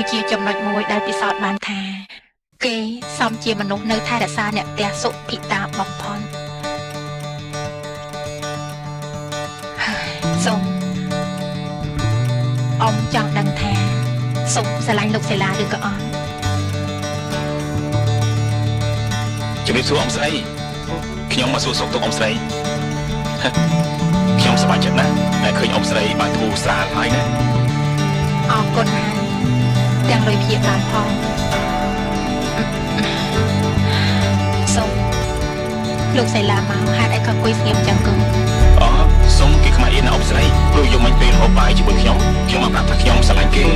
Speaker 1: គឺជាចំណុចមួយដែលពិសោធន៍បានថា គេសមជាមនុស្សនៅថែរក្សាអ្នកផ្ទះសុភិតាបំផុតហើយសូមអ៊ំចង់ដឹងថាសូមស្រឡាញ់លោកសិលាឬក៏អត់
Speaker 3: ជំរាបសួរអ៊ំស្រីខ្ញុំមកសួរសុខទុក្ខអ៊ំស្រីខ្ញុំសប្បាយចិត្តណាស់ដែលឃើញអ៊ំស្រីបានធូរស្រាលហើយណា
Speaker 1: អរគុណហើយទាំងលុយព្យាបាលផងសូមលោកសៃឡាមកហេតុអីក៏អង្គុយស្ងៀមចឹងគូ
Speaker 3: អូសុំគេខ្មាស់អៀនណាអ៊ំស្រីព្រោះយកមិញពេលហូបបាយជាមួយខ្ញុំខ្ញុំមកប្រាប់ថាខ្ញុំស្រឡាញ់គេ